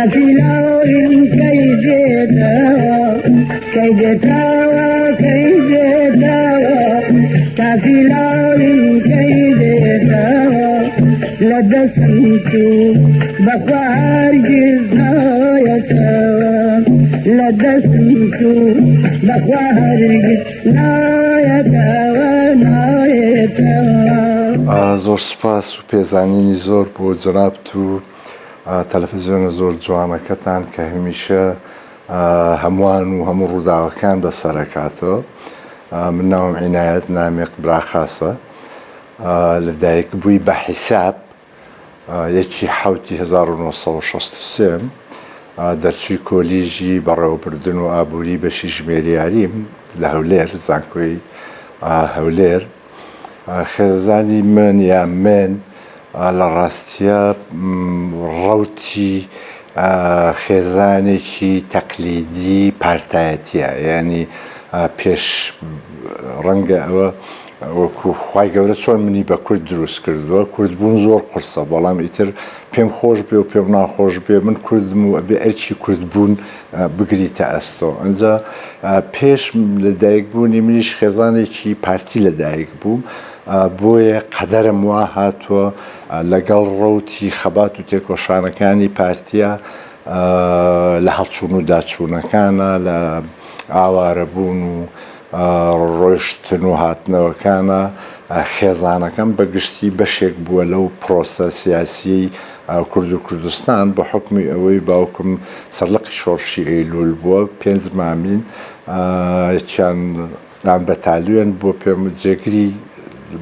تاسی لاوین کەی دێتەوە کەی دێتەوە کەی دێتەوە تاسی لاوین کەی دێتەوە لە دەستم چوو بەخوا هەرگیز نایەتەوە لە دەستم چوو بەخوا هەرگیز نایەتەوە نایەتەوە. زۆر سوپاس و پێزانینی زۆر بۆ جەنابت و تەلەفزیۆنە زۆر جوانەکەتان کە هەمیشە هەمووان و هەموو ڕووداوەکان بەسەرەکاتەوە. من ناوم عینایەت نامیق براخاسە، لە دایک بووی بە حیساب یەکی حەوتی 1963 م، دەرچووی کۆلیژی بەڕێوەبردن و ئابووری بەشی ژمێریاریم لە هەولێر، زانکۆی هەولێر. خێزانی من یا من لە ڕاستیا ڕەوتی خێزانێکی تەقلیدی پارتایەتیە یانی پێش ڕەنگە ئەوە وەکو خوای گەورە چۆن منی بە کورد دروست کردووە کورد بوون زۆر قورسە بەڵام ئیتر پێم خۆش بێ و پێم ناخۆش بێ من کوردم و ئەبێ ئەرکی کورد بوون بگریتە ئەستۆ ئەنجا پێش لە دایک بوونی منیش خێزانێکی پارتی لە دایک بووم بۆیە قەدەرم وا هاتووە لەگەڵ ڕەوتی خەبات و تێکۆشانەکانی پارتیە لە هەڵچوون و داچوونەکانە لە ئاوارەبوون و ڕۆیشتن و هاتنەوەکانە خێزانەکەم بە گشتی بەشێک بووە لەو پرۆسە سیاسیەی کورد و کوردستان بە حوکمی ئەوەی باوکم سەرلقی شۆڕشی ئەیلول بووە، پێنج مامین یەکیان بەتالیۆن بووە پێم جێگری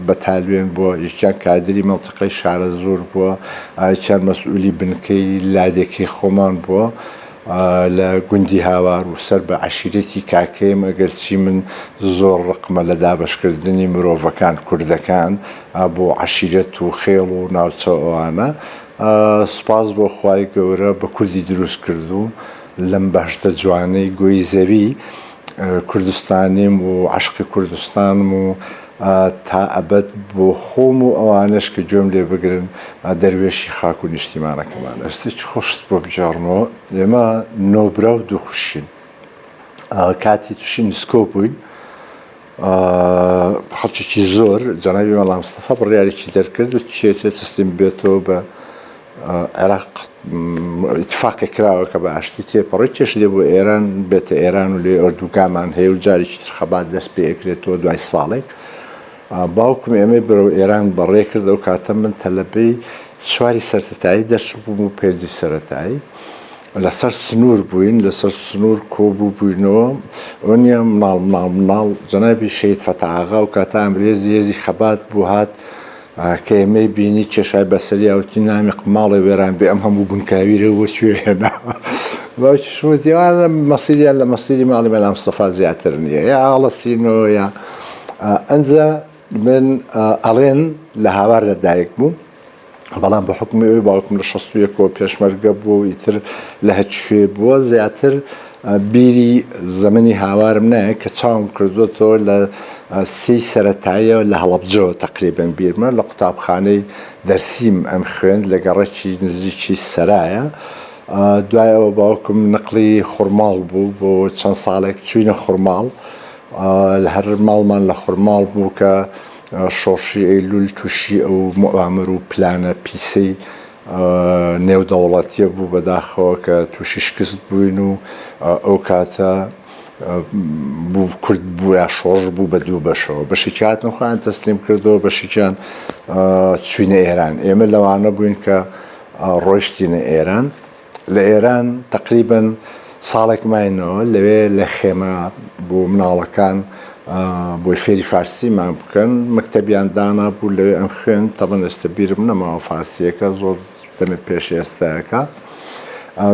بەتالیۆن بووە، یەکیان کادری مەنتیقەی شارەزوور بووە، یەکیان مەسئولی بنکەی لادێکەی خۆمان بووە لە گوندی هاوار و سەر بە عەشیرەتی کاکەیم، ئەگەرچی من زۆر ڕقمە لە دابەشکردنی مرۆڤەکان، کوردەکان، بۆ عەشیرەت و خێڵ و ناوچە ئەوانە سوپاس بۆ خوای گەورە بە کوردی دروست کردووم لەم بەهەشتە جوانەی گۆی زەوی کوردستانیم و عەشقی کوردستانم و تا ئەبەد بۆ خۆم و ئەوانەش کە گوێم لێ بگرن دەروێشی خاک و نیشتیمانەکەمانە. شتێکی خۆشت بۆ بگێڕمەوە ئێمە نۆ برا و دوو خوشکین کاتی تووشی نسکۆ بووین خەڵکێکی زۆر جەنابی مەلا مستەفا بڕیارێکی دەرکرد و چێتێ تەسلیم بێتەوە بە عێراق ئیتفاقێک کراوە کە بە ئاشتی تێپەڕی چێش لێ بۆ ئێران بێتە ئێران و لێ ئۆردوگامان هەیە و جارێکی تر خەبات دەست پێ ئەکرێتەوە دوای ساڵێک باوکم ئێمەی بەرەو ئێران بەڕێ کرد ئەو کاتە من تەلەبەی چواری سەرتایی دەرچوو بووم و پێنجی سەرەتایی لەسەر سنوور بووین، لەسەر سنوور کۆبوو بووینەوە، ئەوە نییە مناڵ مناڵ مناڵ، جەنابی شەهید فەتاح ئاغا ئەو کاتە ئامرێزی هێزی خەبات بوو هات کە ئێمەی بینی کێشای بەسەریا وتی نامیق ماڵێ وێران بێ ئەم هەموو گونکاویرە بۆ کوێ هێناوە؟ باوکیشم وتی ئەوانە مەسیریان لە مەسیری ماڵی مەلا مستەفا زیاتر نییە یا ئاڵەسینەوە یا ئەنجا من ئەڵێن لە هاوار لە دایک بووم بەڵام بە حوکمی ئەوەی باوکم لە 61ەوە پێشمەرگە بووە و ئیتر لە هەرکوێ بووە زیاتر بیری زەمەنی هاوارم نایە کە چاوم کردووەتەوە لە سێی سەرەتاییەوە لە هەڵەبجەوە تەقریبەن بیرمە لە قوتابخانەی دەرسیم ئەم خوێند لە گەڕەکی نزیکی سەرایە دوای ئەوە باوکم نقلی خورماڵ بوو بۆ چەند ساڵێک چووینە خورماڵ هەر ماڵمان لە خورماڵ بوو کە شۆڕشی ئەیلول تووشی ئەو موئامەر و پلانە پیسەی نێودەوڵەتیە بوو بەداخەوە کە تووشی شکست بووین و ئەو کاتە بوو کورد بوو یا شۆڕش بوو بە دوو بەشەوە بەشێکی هاتن خۆیان تەسلیم کردەوە بەشێکیان چوینە ئێران ئێمە لەوانە بووین کە ڕۆیشتینە ئێران لە ئێران تەقریبەن ساڵێک ماینەوە لەوێ لە خێمە بۆ مناڵەکان بۆی فێری فارسیمان بکەن مەکتەبیان دانابوو لەوێ ئەم خوێند تەبەن ئێستا بیرم نەماوە فارسیەکە زۆر دەمێ پێش ئێستاکە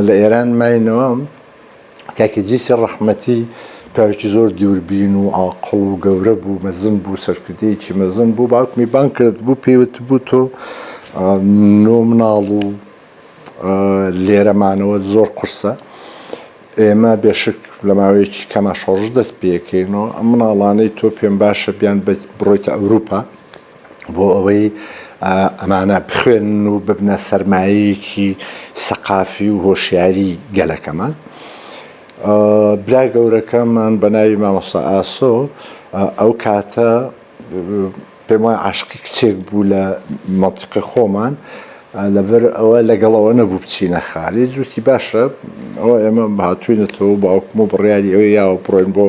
لە ئێران ماینەوە کاک ئیدریسی ڕەحمەتی پیاوێکی زۆر دووربین و عاقڵ و گەورە بوو مەزن بوو سەرکردەیەکی مەزن بوو باوکمی بانگ کرد بوو پێی وتبوو تۆ نۆ مناڵ و لێرە مانەوەت زۆر قورسە ئێمە بێشک لە ماوەیەکی کەما شۆڕش دەست پێکەینەوە ئەم مناڵانەی تۆ پێم باشە بیان بڕۆیتە ئەوروپا بۆ ئەوەی ئەمانە بخوێنن و ببنە سەرمایەیەکی سەقافی و هۆشیاری گەلەکەمان. برا گەورەکەمان بە ناوی مامۆستا ئاسۆ ئەو کاتە پێم وایە عاشقی کچێک بوو لە مەنتیقی خۆمان لەبەر ئەوە لەگەڵەوە نەبوو بچینە خارج وتی باشە ئەوە ئێمە هاتوینەتەوە باوکم و بڕیاری ئەوەی یاوە بڕۆین بۆ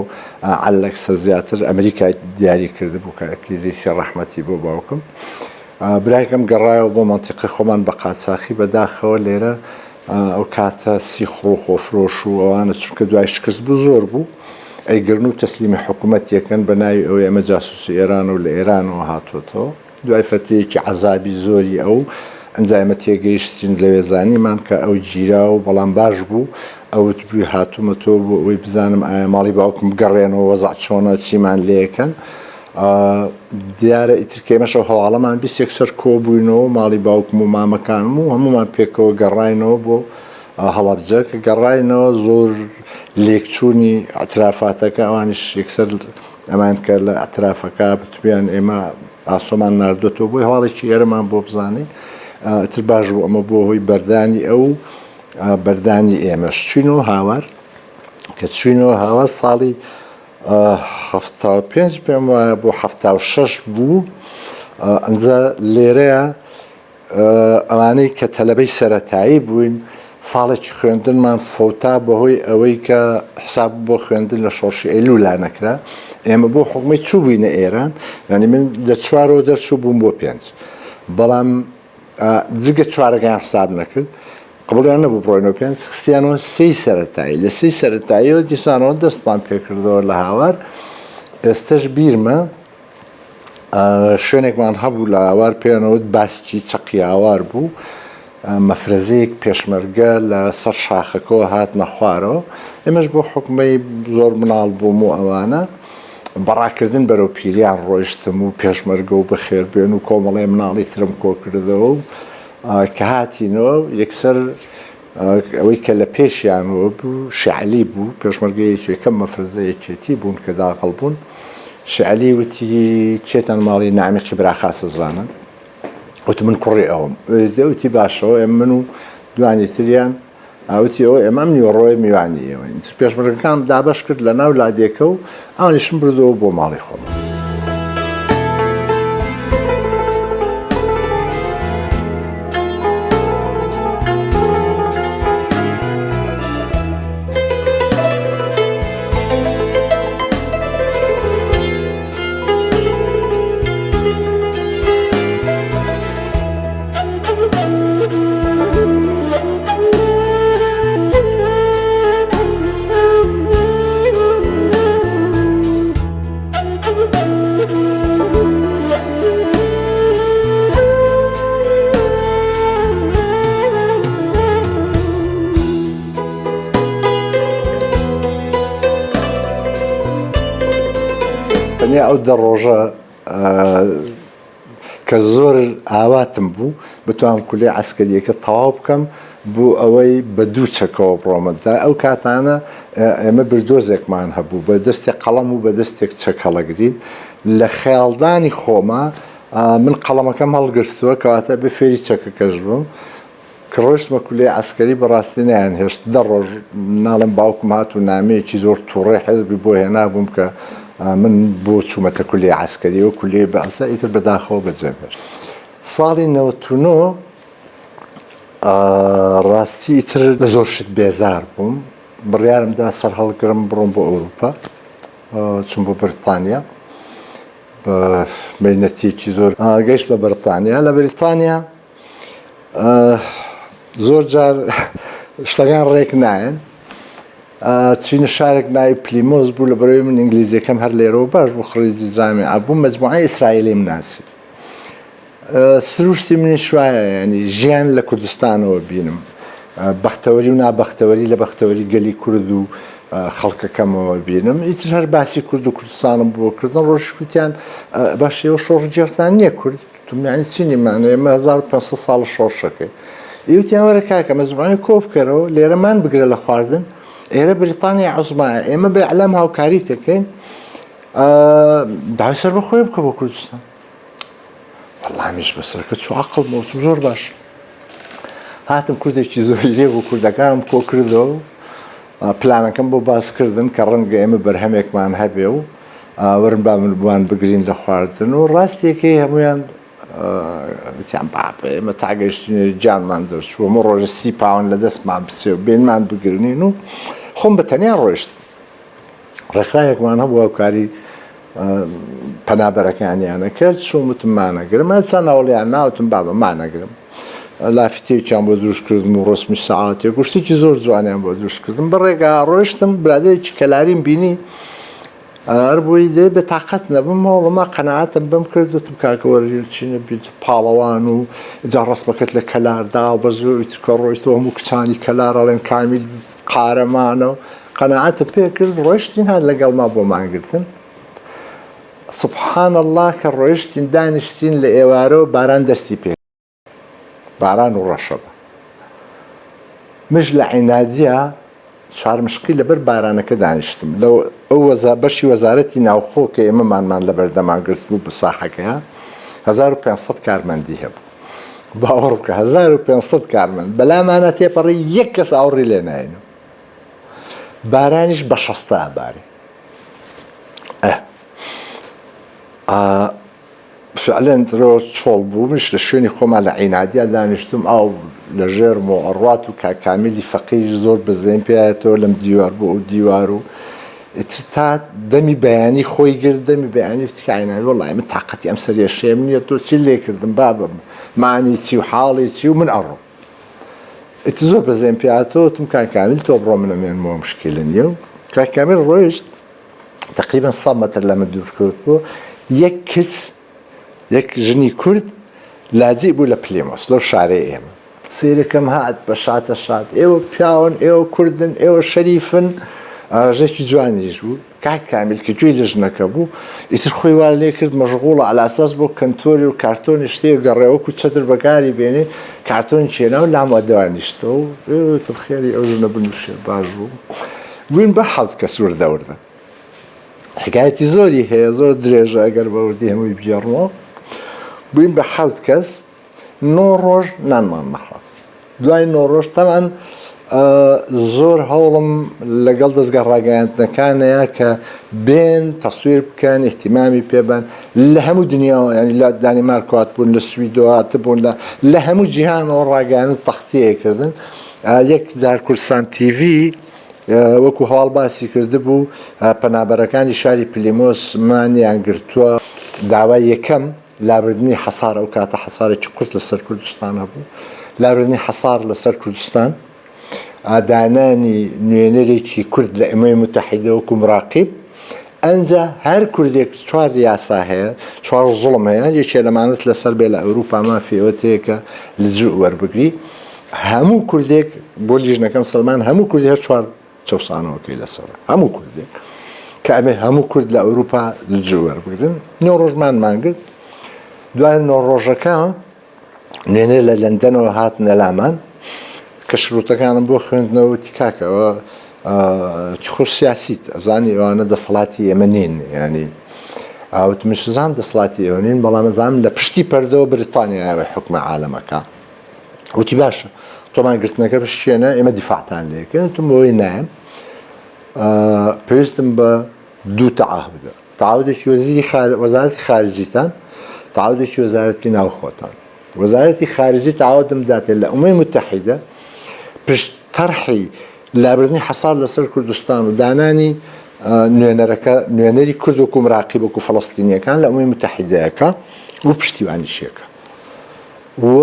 عەلەکسە زیاتر ئەمریکای دیاری کردبوو کە کلیسی ڕەحمەتی بۆ باوکم براکەم گەڕایەوە بۆ مەنتیقی خۆمان بە قاچاخی بەداخەوە لێرە ئەو کاتە سیخوڕ و خۆفرۆش و ئەوانە چونکە دوای شکست بوو زۆر بوو ئەیگرن و تەسلیمی حکوومەت یەکەن بە ناوی ئەوەی ئەمە جاسوسی ئێرانە و لە ئێرانەوە هاتووەتەوە دوای فەترەیەکی عەزابی زۆری ئەو ئەنجا ئێمە تێگەیشتین لەوێ زانیمان کە ئەو گیرا و بەڵام باش بوو ئەوت بووی هاتوومەتەوە بۆ ئەوەی بزانم ئایا ماڵی باوکم بگەڕێنەوە وەزع چۆنە چیمان لێکەن دیارە ئیتر کە ئێمەش ئەو هەواڵەمان 20 یەکسەر کۆبووینەوە ماڵی باوکم و مامەکانم و هەمومان پێکەوە گەڕاینەوە بۆ هەڵەبجە کە گەڕاینەوە زۆر لێکچوونی ئەترافاتەکە ئەوانیش یەکسەر ئەمان کە لە ئەترافەکە بتویان ئێمە ئاسۆمان ناردوێتەوە بۆی هەواڵێکی ئێرەمان بۆ بزانین ئیتر باش بوو ئەمە بۆ هۆی بەردانی ئەو بەردانی ئێمەش چوینەوە هاوار کە چوینەوە هاوار ساڵی 75 پێم وایە بۆ 76 بوو ئەنجا لێرەیە ئەوانەی کە تەلەبەی سەرەتایی بووین ساڵێکی خوێندنمان فەوتا بەهۆی ئەوەی کە حساب بۆ خوێندن لە شۆڕشی ئەیلولا نەکرا ئێمە بۆ حکومی چوو بووینە ئێران یعنی من لە چوارەوە دەرچوو بووم بۆ پێنج بەڵام جگە چوارەکەیان حساب نەکرد قبوڵیان نەبوو بڕۆینەوە پێنج خستیانەوە سێی سەرەتایی لە سێی سەرەتاییەوە دیسانەوە دەستمان پێکردەوە لە هاوار ئێستەش بیرمە شوێنێکمان هەبوو لە هاوار پێیانەوت باسکی چەقی هاوار بوو مەفرەزەیەک پێشمەرگە لە سەر شاخەکەەوە هاتنە خوارەوە ئێمەش بۆ حکومەی زۆر مناڵ بووم و ئەوانە بەڕاکردن بەرەو پیریان ڕۆیشتم و پێشمەرگە و بەخێربێن و کۆمەڵی مناڵی ترم کۆکردەوە و کە هاتینەوە یەکسەر ئەوەی کە لە پێشیانەوە بوو شێعلی بوو، پێشمەرگەی یەکەم مەفرەزە یەکێتی بوون کە داخڵ بوون. شێعلی وتی کێتان ماڵی نامیقی براخاسە زانن؟ وتم من کوڕی ئەوم. وتی باشەوە ئێمە من و دوانی تریان وتی ئەوە ئێمە ئەم نیوەڕۆیە میوانی ئێوەین. پێشمەرگەکان دابەش کرد لە ناو لادێکە و ئەوانیشم بردەوە بۆ ماڵی خۆمان. تەنیا ئەو دە ڕۆژە کە زۆر ئاواتم بوو بتوانم کولیەی عەسکەریەکە تەواو بکەم بۆ ئەوەی بە دوو چەکەوە بڕۆمە دا ئەو کاتانە ئێمە بردۆزێکمان هەبوو بە دەستێک قەڵەم و بە دەستێک چەک هەڵەگرین لە خەیاڵدانی خۆما من قەڵەمەکەم هەڵگرتووە کەواتە بێ فێری چەکەکەش بم کە ڕۆیشتمە کولیەی عەسکەری بەڕاستی نەیانهێشت دە ڕۆژ ناڵێم باوکم هات و نامەیەکی زۆر توڕەی حزبی بۆ هێنابووم کە من بۆ چوومەتە کولیەی عەسکەری و کولیەی بەعسە ئیتر بەداخەوە بەجێم هێشت ساڵی 99 ڕاستی ئیتر لە زۆر شت بێزار بووم بڕیارم دا سەر هەڵگرم بڕۆم بۆ ئەوروپا چوم بۆ بەریتانیا بە مەینەتیەکی زۆر گەیشت بە بەریتانیا لە بەریتانیا زۆر جار شتەکان ڕێک نایەن چینە شارێک ناوی پلیمۆز بوو لە بەرەوەی من ئینگلیزیەکەم هەر لێرەوە باش بوو خڕیجی جامیعە بوو مەجموعەی ئیسرائیلیم ناسی سروشتی منیش وایە ینی ژیان لە کوردستانەوە بینم بەختەوەری و نابەختەوەری لە بەختەوەری گەلی کورد و خەڵکەکەمەوە بینم ئیتر هەر باسی کورد و کوردستانم بۆ کردن ڕۆژ وتیان باشەوە شۆڕشگێڕتان نییە کورد وتم یانی چی نیمانە ئێمە 1500 ساڵە شۆڕشەکەی ئیوتیان وەرە کاکە مەجموعەی کۆ بکەرەوە لێرەمان بگرە لە خواردن ئێرە بریتانیا عوزمایە ئێمە بە ئیعلام هاوکاری دەکەین داوای سەربەخۆی بکە بۆ کوردستان. وەڵامیش بەسەرکە چوو عەقڵم وتم زۆر باش. هاتم کوردێکی زۆری لێ بوو کوردەکانم کۆ کردەوە و پلانەکەم بۆ باس کردن کە ڕەنگە ئێمە بەرهەمێکمان هەبێ و وەرن با من بوان بگرین لە خواردن و ڕاستیەکەی هەمویان وتیان بابە ئێمە تا گەیشتینە گیانمان دەرچووە مە ڕۆژە سی پاوەن لە دەستمان بچێ و بێنمان بگرنین و خۆم بە تەنیا ڕۆیشتم. ڕێکخراوێکمان هەبوو هاوکاری پەنابەرەکانیانە کرد چووم وتم مانەگرم هەر چەند هەوڵیان ناوتم بابە مانەگرم لافیتەیەکیان بۆ دروست کردم و ڕسمی سەعاتێک و شتێکی زۆر جوانیان بۆ دروست کردم بە ڕێگا ڕۆیشتم برادێکی کەلاریم بینی هەر بۆی دێ بێ تاقەت نەبم هەوڵما قەناعەتم بم کرد وتم کاکە وەرە چینە بیت پاڵەوان و جا ڕسمەکەت لە کەلاردا و بە زۆر کە ڕۆیشتەوە هەموو کچانی کەلار ئەڵێن کامیل قارەمانە و قەناعەتم پێ کرد ڕۆیشتین هات لەگەڵما بۆ مانگرتن سبحان اللە کە ڕۆیشتین دانیشتین لە ئێوارەوە باران دەستی پێ باران و ڕەشەبە مش لە عینادیە چارمشقی لەبەر بارانەکە دانیشتم لە ئەو وەزا بەشی وەزارەتی ناوخۆ کە ئێمەمانمان لەبەردەمان گرتبوو بە ساحەکەیان 1500 کارمەندی هەبوو باوەڕ بکە 1500 کارمەند بەلامانە تێپەڕی یەک کەس ئاوڕی لێ ناینەوە بارانیش بە شەستە ئەبارێ ئە فعلەن درۆ چۆڵ بوو منیش لە شوێنی خۆمان لە عینادیا دانیشتم ئاو لە ژێرمەوە ئەڕوات و کاک کامیلی فەقیریش زۆر بەزەیم پێیاتەوە لەم دیوار بۆ ئەو دیوار و ئیتر تا دەمی بەیانی خۆی گرت دەمی بەیانی وتی کاک عیناد وەڵای من تاقەتی ئەم سەرێشەیەم نییە تۆ چی لێ کردم بابم مانی چی و حاڵی چی و من ئەڕۆم ئیتر زۆر بەزەیم پێهاتەوە وتم کاک کامیل تۆ بڕۆ من ئەمێنمەوە مشکیلە نییە و کاک کامیل ڕۆیشت تقریبا 100 مەتر لە من دوور کەوتبوو یەک کچ یەک ژنی کورد لاجی بوو لە پلیمۆس لەو شارەی ئێمە سەیرەکەم هات بە شاتە شات ئێوە پیاون ئێوە کوردن ئێوە شەریفن ژێکی جوانیش بوو کاک کامیل کە گوێی لە ژنەکە بوو ئیتر خۆی وا لێ کرد مەشغوڵە عەلاساس بۆ کەنتۆری و کارتۆنی شتێ گەڕێ وەکو چەتر بەکاری بێنێ کارتۆنی چێنا و لام وەدانیشتەوە وتم خێری ئەو ژنە بنووشێ باش بوو بووین بە حەوت کەس وردە وردە حکایەتی زۆری هەیە زۆر درێژە ئەگەر بە وردی هەمووی بگێڕمەوە بووین بە حەوت کەس نۆ ڕۆژ نانمان نەخوارد دوای نۆ ڕۆژ تەمان زۆر هەوڵم لەگەڵ دەستگا ڕاگەیاندنەکانەیە کە بێن تەسویر بکەن احتیمامی پێبن لە هەموو دنیاوە ینی لە دانیمارک هاتبوون لە سویدۆ هاتبوون لە لە هەموو جیهانەوە ڕاگەیاندن تەختیە کردن یەک جار کوردستان تیڤی وەکو هەواڵ باسی کردبوو پەنابەرەکانی شاری پلیمۆس مانیان گرتووە داوای یەکەم لابردنی حەسار ئەو کاتە حەسارێکی قورس لەسەر کوردستان هەبوو، لابردنی حەسار لەسەر کوردستان، دانانی نوێنەرێکی کورد لە ئومەمی موتەحیدە وەکو مراقیب، ئەنجا هەر کوردێک چوار یاسا هەیە، چوار زوڵم هەیە، یەکێ لەمانەت لەسەر بێ لە ئەوروپا مافی ئەوەت هەیە کە لجوء وەربگری، هەموو کوردێک بۆ لیژنەکەم سەلمان هەموو کوردی هەر چوار چەوسانەوەکەی لەسەرە هەموو کوردێک کە ئەبێ هەموو کورد لە ئەوروپا لجوء وەربگرن نۆ ڕۆژمان مانگرت دوای نۆ ڕۆژەکە نوێنەر لە لەندەنەوە هاتنە لامان کە شروتەکانم بۆ خوێندنەوە وتی کاکەوە خۆ سیاسیت ئەزانی ئەوانە دەسەڵاتی ئێمە نین ینی ئاوت مشزان دەسەڵاتی ئێوە نین بەڵام ئەزانم لە پشتی پەردەوە بریتانیاوە حکومە عالەمەکە وتی باشە تۆ مانگرتنەکە بشکێنە ئێمە دیفاعتان لێکەین وتم بۆی نایم پێویستم بە دوو تەعاهودە تەعاهودێکی وەزیری وەزارەتی خارجیتان تەعاهودێکی وەزارەتی ناوخۆتان وەزارەتی خارجی تەعاهودم داتێ لە ئومەی متحیدە پشت تەرحی لابردنی حەسار لەسەر کوردستان و دانانی نوێنەرەکە نوێنەری کورد وەکو مراقیب وەکو فەڵەستینیەکان لە ئومەی متحیدەیەکە و پشتیوانیشیەکە و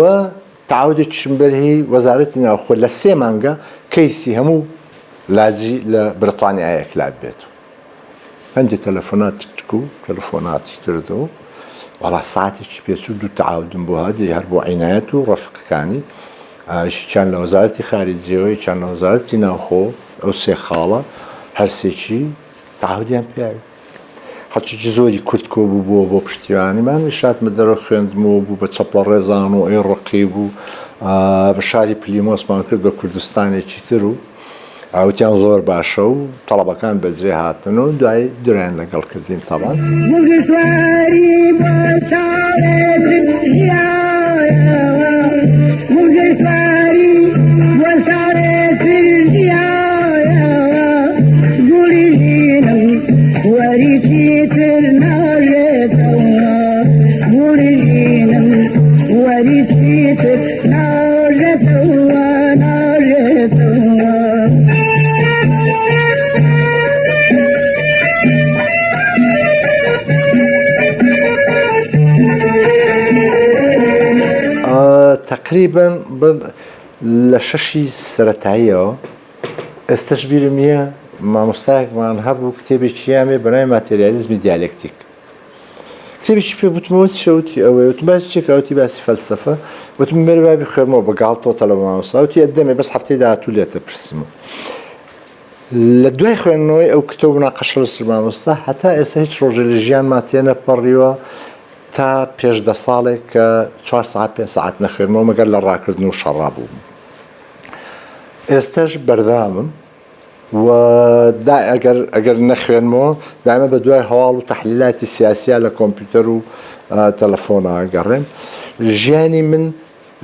تەعاودێکیشم بەر هی وەزارەتی ناوخۆ لە سێ مانگە کەیسی هەموو لاجی لە بریتانیا یەکلا بێت. هەندێ تەلەفۆنات تک و تەلەفۆناتی کرد و وەڵا ساعتێکی پێچوو دوو تەعاودم بۆ هات هەر بۆ عینایەت و ڕەفیقەکانی یەکیان لە وەزارەتی خارجیەوە یەکیان لە وەزارەتی ناوخۆ ئەو سێ خاڵە هەرسێکی تەعاودیان پیاوی خەڵکێکی زۆری کورد کۆبووبووەوە بۆ پشتیوانی من منیش هاتمە دەرەوە خوێندمەوە بوو بە چەپڵە ڕێزان و ئەی ڕەقیب و بە شاری پلیمۆسمان کرد بە کوردستانێکی تر و. وتیان زۆر باشە و تەڵەبەکان بەجێ هاتن و دوای درۆیان لەگەڵ کردین تەبان. تەقریبەن لە شەشی سەرەتاییەوە ئێستەش بیرم نییە مامۆستایەکمان هەبوو کتێبێکی یامێ بەناوی ماتێریالیزمی دیالێکتیک کتێبێکی پێ بوتمەوە چیە وتی ئەوەیە وتم باسی چیە کە وتی باسی فەلسەفە وتم مەرە با بیخوێنمەوە بە گاڵتەوە تەلە مامۆستا وتی ئەدەمێ بەس هەفتەی داهاتوو لێتە پرسمەوە لە دوای خوێندنەوەی ئەو کتێب و مناقەشە لەسەر مامۆستا هەتا ئێستا هیچ ڕۆژێ لە ژیانما تێنەپەڕیوە تا پێش دە ساڵێک کە چوار سەعات پێنج سەعات نەخوێنمەوە مەگەر لە ڕاکردن و شەڕا بووم ئێستەش بەردەوامم و دا ئەگەر ئەگەر نەخوێنمەوە دایمە بە دوای هەواڵ و تەحلیلاتی سیاسیە لە کۆمپیوتەر و تەلەفۆنا گەڕێم ژیانی من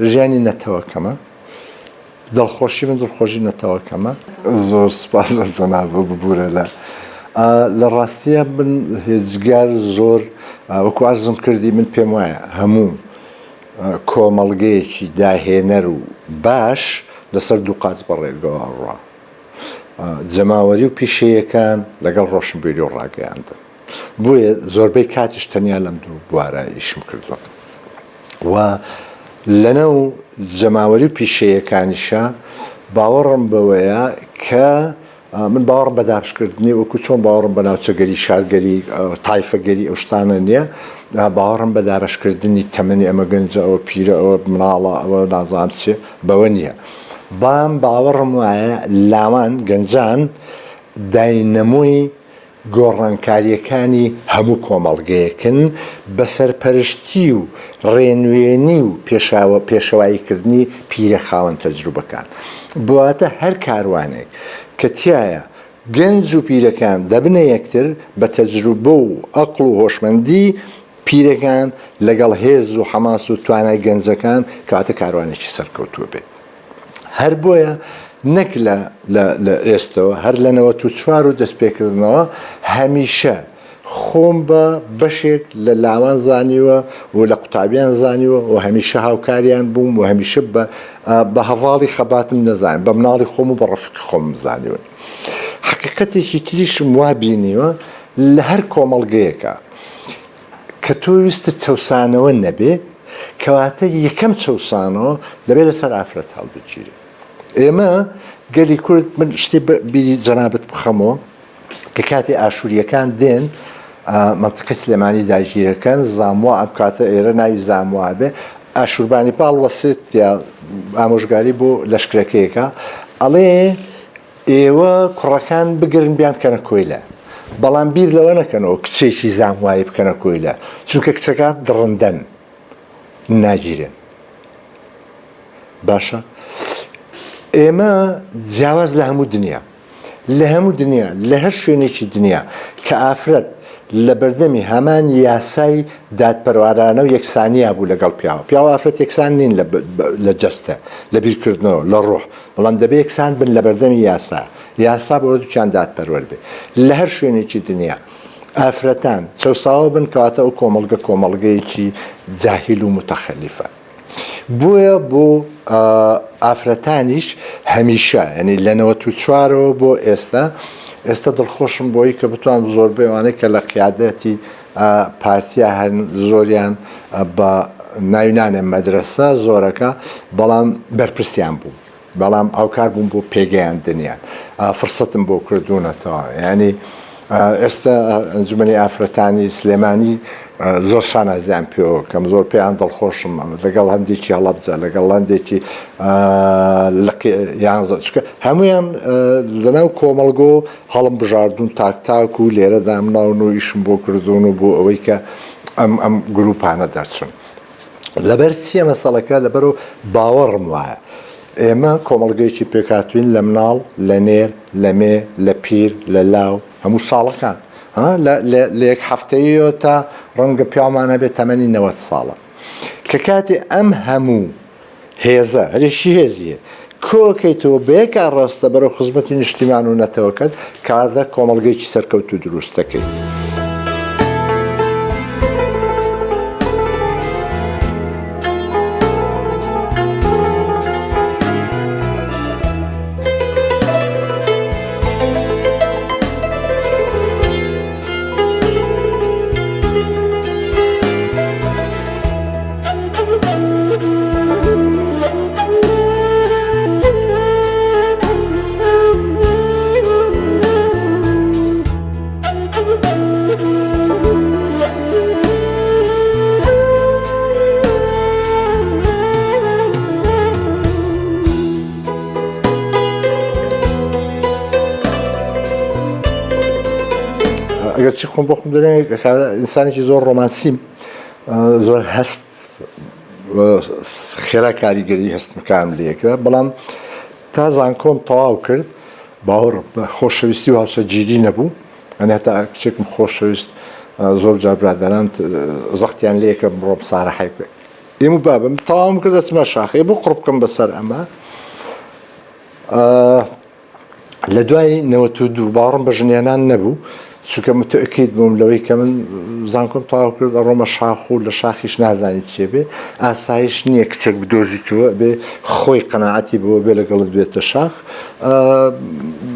ژیانی نەتەوەکەمە دڵخۆشی من دڵخۆشی نەتەوەکەمە. زۆر سوپاس بە جەنابت ببورە لە لە ڕاستیە من هێجگار زۆر وەکو عەرزم کردی من پێم وایە هەموو کۆمەڵگەیەکی داهێنەر و باش لەسەر دوو قاچ بەڕێگەوە ئەڕوا جەماوەری و پیشەیەکان لەگەڵ ڕۆشنبیری و ڕاگەیاندن بۆیە زۆربەی کاتیش تەنیا لەم دوو بوارە ئیشم کردووە و لەناو جەماوەری و پیشەیەکانیشا باوەڕم بەوەیە کە من باوەڕم بە دابشکردنی وەکو چۆن باوەڕم بە ناوچەگەری شارگەری تایفەگەری ئەو شتانە نییە باوەڕم بە دابشکردنی تەمەنی ئەمە گەنجە ئەوە پیرە ئەوە مناڵە ئەوە نازانم چێ بەوە نییە بام باوەڕم وایە لاوان گەنجان داینەمۆی گۆڕانکارییەکانی هەموو کۆمەڵگەیەکن بە سەرپەرشتی و ڕێنوێنی و پێشەواییکردنی پیرە خاوەن تەجروبەکان. بواتە هەر کاروانێک کە تیایا گەنج و پیرەکان دەبنە یەکتر بە تەجروبە و ئەقڵ و هۆشمەندی پیرەکان لەگەڵ هێز و حەماس و توانای گەنجەکان کەواتە کاروانێکی سەرکەوتوو بێت. هەر بۆیە نەک لە لە لە ئێستەوە هەر لە 94 و دەستپێکردنەوە هەمیشە خۆم بە بەشێک لە لاوان زانیوە و لە قوتابیان زانیوە و هەمیشە هاوکاریان بووم و هەمیشە بە بە هەڤاڵی خەباتم نەزانین بە مناڵی خۆم و بە ڕەفیقی خۆمم زانیون. حەقیقەتێکی تریشم وا بینیوە لە هەر کۆمەڵگەیەکا کە تۆ ویستت چەوسانەوە نەبێ کەواتە یەکەم چەوسانەوە دەبێت لەسەر ئافرەت هەڵبگیرێ. ئێمە گەلی کورد من شتی بیری جەنابت بخەمەوە کە کاتێ ئاشووریەکان دێن مەنتقی سلێمانی داگیرەکەن زاموا ئەم کاتە ئێرە ناوی زاموا بێ ئاشوربانی پاڵ وەسێت یا ئامۆژگاری بۆ لەشکرەکەیەکە ئەڵێ ئێوە کوڕەکان بگرن بیانکەنە کۆیلە، بەڵام بیر لەوە نەکەنەوە کچێکی زاموایی بکەنە کۆیلە، چونکە کچەکان دڕندەن ناگیرێن. باشە ئێمە جیاواز لە هەموو دنیا، لە هەموو دنیا لە هەر شوێنێکی دنیا کە ئافرەت لە بەردەمی هەمان یاسای دادپەروارانە و یەکسانیا بوو لەگەڵ پیاوە، پیاو ئافرەت یەکسان نین لە جەستە، لە بیرکردنەوە، لە ڕۆح، بەڵام دەبێ یەکسان بن لەبەردەمی یاسا، یاسا بۆ هەردووکیان دادپەروەر بێ. لە هەر شوێنێکی دنیا ئافرەتان چەوساوە بن کەواتە ئەو کۆمەڵگە کۆمەڵگەیەکی جاهیل و موتەخەلیفە. بۆیە بۆ ئافرەتانیش هەمیشە یانی لە 94ەوە بۆ ئێستا ئێستا دڵخۆشم بۆی کە بتوانم زۆربەی ئەوانەی کە لە قیادەتی پارتیا هەن زۆریان بە ناوی نانێم مەدرەسە زۆرەکە بەڵام بەرپرسیان بووم بەڵام هاوکار بووم بۆ پێگەیاندنیان فرسەتم بۆ کردوونەتەوە ینی ئێستا ئەنجومەنی ئافرەتانی سلێمانی زۆر شانازیان پێوە کەم زۆر پێیان دڵخۆشم لەگەڵ هەندێکی هەڵەبجە لەگەڵ هەندێکی لقی یانزە چکە هەمویان لەناو کۆمەڵگۆ هەڵم بژاردوون تاک تاک و لێرە دامناون و ئیشم بۆ کردوون و بۆ ئەوەی کە ئەم ئەم گروپانە دەرچن. لەبەر چییە مەسەڵەکە لەبەرو باوەڕم وایە. ئێمە کۆمەڵگەیەکی پێکهاتووین لە مناڵ، لە نێر، لە مێ، لە پیر، لە لاو، هەموو ساڵەکان. لە یەک هەفتەییەوە تا ڕەنگە پیاومان هەبێت تەمەنی 90 ساڵە. کە کاتێ ئەم هەموو هێزە، هەرێکی هێزی هەیە، کۆکەیتەوە بە یەک ئاڕاستە بەرەو خزمەتی نیشتیمان و نەتەوەکەت، کەواتە کۆمەڵگەیەکی سەرکەوتوو دروست دەکەیت. ئەگەرچی خۆم بۆ خۆم دەرێ ئینسانێکی زۆر ڕۆمانسیم زۆر هەست خێرا کاریگەری هەستەکانم لێکرا بەڵام تا زانکۆم تەواو کرد باوەڕ بە خۆشەویستی و هاوسەرگیری نەبوو ئەنی هەتا کچێکم خۆشەویست زۆر جار برادەران زەختیان لێکە بڕۆم سارەحای بکە ئێمە بابم تەواوم کرد دەچمە شاخێ بۆ قڕ بکەم بەسەر ئەمە لە دوای 92 باوەڕم بە ژنهێنان نەبوو چونکە متەکید بووم لەوەی کە من زانکۆم تەواو کرد ئەڕۆمە شاخ و لە شاخیش نازانی چێ بێ ئاسایش نییە کچێک بدۆزیتەوە بێ خۆی قەناعەتی بۆ بێ لەگەڵت بێتە شاخ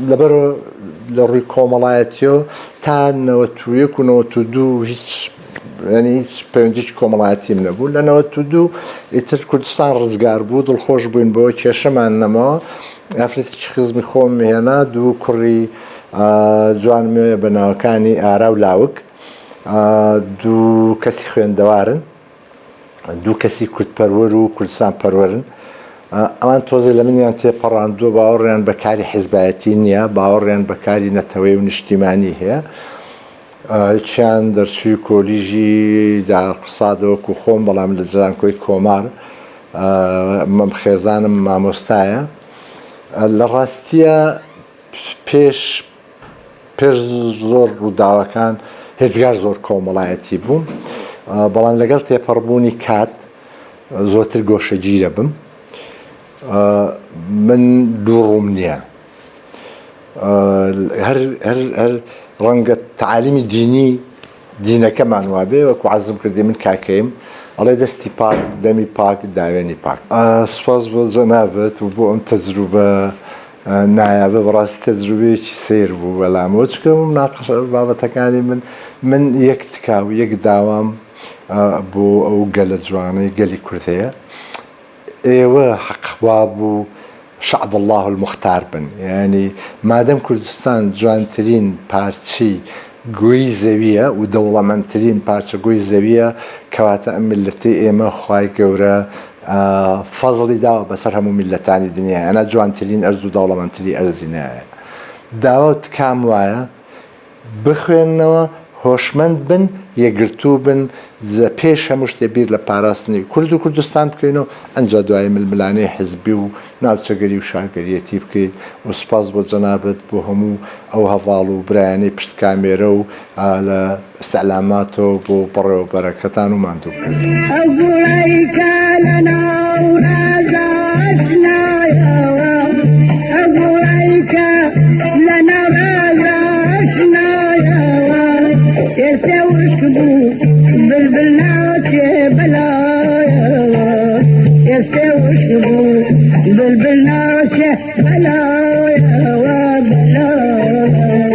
لەبەر لە ڕووی کۆمەڵایەتیەوە تا 91 و 92 هیچ یانی هیچ پەیوەندیی کۆمەڵایەتیم نەبوو لە 92 ئیتر کوردستان ڕزگار بوو دڵخۆش بووین بەوە کێشەمان نەماوە ئافرەتێکی خزمی خۆم هێنا دوو کوڕی جوانم هەیە بە ناوەکانی ئارا و لاوک دوو کەسی خوێندەوارن دوو کەسی کوردپەروەر و کوردستان پەروەرن ئەوان تۆزێ لە منیان تێپەڕاندووە باوەڕیان بە کاری حیزبایەتی نییە باوەڕیان بە کاری نەتەوەی و نیشتیمانی هەیە یەکیان دەرچووی کۆلیژی دارقسادە وەکو خۆم بەڵام لە زانکۆی کۆمار مەم خێزانم مامۆستایە لە ڕاستیە پێش پێش زۆر ڕووداوەکان هێجگار زۆر کۆمەڵایەتی بووم بەڵام لەگەڵ تێپەڕبوونی کات زۆرتر گۆشەگیرە بم من دوو ڕووم نییە هەر هەر هەر ڕەنگە تەعالیمی دینی دینەکەمان وابێ وەکو عەرزم کردی من کاکەیم ئەڵێ دەستی پاک دەمی پاک داوێنی پاک. سوپاس بۆ جەنابت و بۆ ئەم تەجروبە نایابە بەڕاستی تەجروبەیەکی سەیر بوو بەلامەوە چونکە مناقەشە بابەتەکانی من من یەک تکا و یەک داوام بۆ ئەو گەلە جوانەی گەلی کورد هەیە ئێوە حەق وابوو شعب اللە المختار بن یانی مادەم کوردستان جوانترین پارچەی گۆی زەویە و دەوڵەمەندترین پارچە گۆی زەویە کەواتە ئەم میللەتەی ئێمە خوای گەورە فەزڵی داوە بەسەر هەموو میللەتانی دنیا یانا جوانترین ئەرز و دەوڵەمەندتری ئەرزی نایە داوا و تکام وایە بخوێننەوە، هۆشمەند بن، یەکگرتوو بن، پێش هەموو شتێ بیر لە پاراستنی کورد و کوردستان بکەین و ئەنجا دوایی ململانێی حزبی و ناوچەگەری و شارگەریەتی بکەین و سوپاس بۆ جەنابت بۆ هەموو ئەو هەڤاڵ و برایانەی پشت کامێرە و لە ئیستعلاماتەوە بۆ بەڕێوەبەرەکەتان و ماندوو بکەن. ئەو گوڵەی کە لە ناو ڕازا ئاشنایەوە، ئەو گوڵەی کە لە ناو ڕازا ئاشنایەوە، ئێستێ وشک بوو بلبل ناچێ بەلایەوە، ئێستێ وشک بوو بلبل ناچێ بەلایەوە، بەلایەوە.